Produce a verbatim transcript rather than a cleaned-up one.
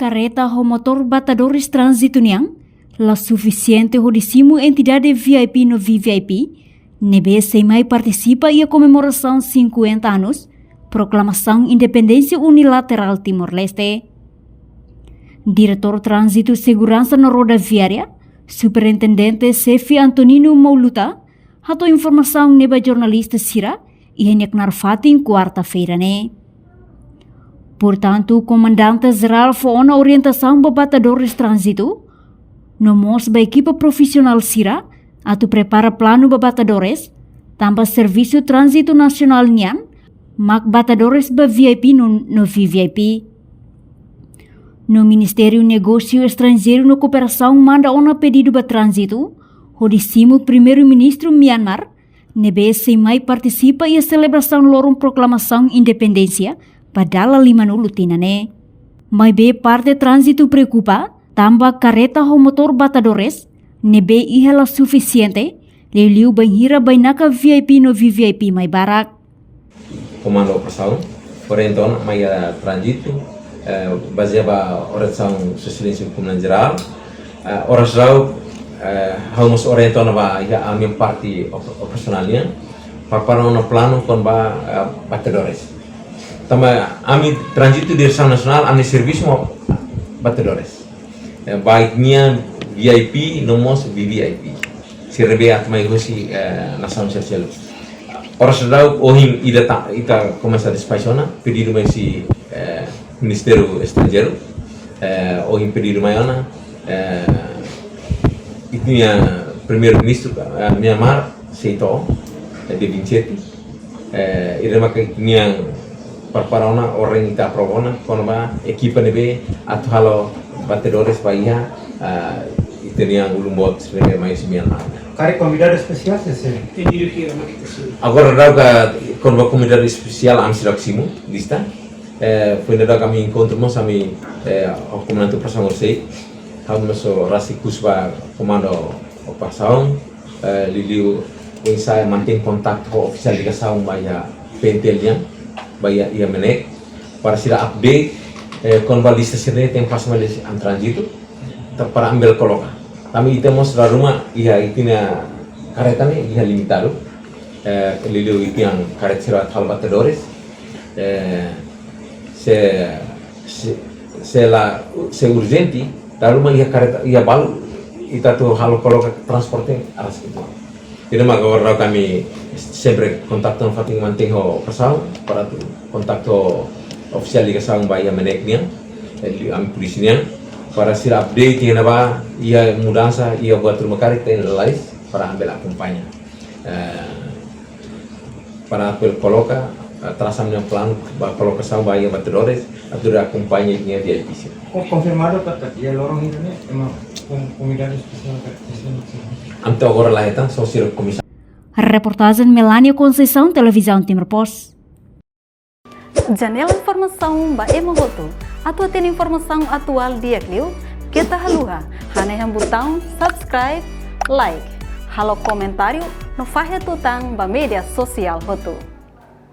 Kareta ho motór Batadores Tránzitu nian la sufisiente hodi simu entidade V I P no V V I P ne'ebé sei mai partisipa iha komemorasaun cinquenta anos Proklamasaun Independénsia Unilaterál Timor-Leste. Diretór Tránzitu, Seguransa no Rodoviária, Superintendente Xefe Antonino Mauluta, hato'o informasaun ne'e ba jornalista sira iha nia knaar fatin, kuarta-feira ne'e. Portantu, Komandante Jerál fó ona orientasaun ba Batadores Tránzitu no mós ba ekipa profisionál sira atu prepara planu ba Batadores, tanba servisu tránzitu nasionál nian mak Batadores ba V I P no, no V V I P. No Ministériu Negósiu Estranjeiru no Kooperasaun manda ona pedidu ba Tránzitu hodi simu Primeiru-Ministru Myanmar ne'ebé sei mai partisipa iha selebrasaun loron Proklamasaun Independénsia ba dala limanulu tinan ne'e. Maibé parte Tránzitu preokupa tanba kareta ho motór Batadores ne'ebé iha la sufisiente, liuliu bainhira bainaka V I P no V V I P mai barak. Komandu operasaun orienta ona mai iha Tránzitu, eh, bazeia ba orientasaun Sua Exelénsia Komandante Jerál. Eh, oras daudaun, eh, ha'u mós orienta ona ba iha ami parte op-, operasionál nian, prepara ona planu kona-ba, eh, Batadores. Tanba ami Tránzitu Diresaun Nasionál, ami servisu ho Batadores. Eh, baik nian V I P no mós V V I P. Sira ne'ebé atu mai husi, eh, nasaun sira seluk. Oras daudaun ohin ida ta-, ita komesa despaxa ona, pedidu mai husi, eh, Ministériu Estranjeiru, eh, ohin pedidu mai ona, eh, ita-nia Primeiru-Ministru, eh, Myanmar, sei to'o, eh, dia vinte e sete. Eh, ida maka ita-nia prepara ona, orden ita aprova ona, kona-ba ekipa ne'ebé atu halo Batadores ba iha, eh, ita-nia ulun boot sira ne'ebé mai husi Myanmar. Karik konvidadu espesiál sé? Agora daudaun kona-ba konvidadu espesiál ami seidauk simu lista. Eh, foin daudaun ami enkontru mós ami, eh, ho komandante operasaun Orsay. Ha'u mós rasik husu ba komandu operasaun, eh, liuliu oinsá mantein kontaktu ho ofisiál ligasaun ba iha P N T L nian, ba iha, iha MNEK, para sira update, eh, kona-ba lista sira-ne'e tenke pasa mai husi Tránzitu, ta-, para ami bele koloka. Tanba ita mós dala ruma iha ita-nia kareta ne'e iha limitadu, eh, liuliu ita-nia kareta sira atu halo Batadores, eh, se, se, se la, se urjente, dala ruma iha kareta, iha balu, ita atu halo koloka transporte aras itu. Ida maka agora daudaun ami sempre kontaktu nafatin mantein ho operasaun, para atu kontaktu ofisiál ligasaun ba iha MNEK nian, eh, ami polísia nian, para sira update iha ne'ebá, iha mudansa, iha buat ruma karik, ita lalais, para ami bele akompaña. Eh, para atu koloka, eh, trasa ami-nia planu ba kolokasaun ba iha Batadores, atu akompaña iha V I P sira. Ko-, konfirmadu katak iha loron ida-ne'e ema kon-, konvidadu espesiál katak sira? Ami to'o agora la hetan, só sira komesa. Reportajen Melania Conceição, Televizaun Timor Post. Janela informasaun ba ema hotu. Atu hatene informasaun atuál di'ak liu, keta haluha hanehan butaun subscribe, like, halo komentáriu no fahe tutan ba média sosiál hotu.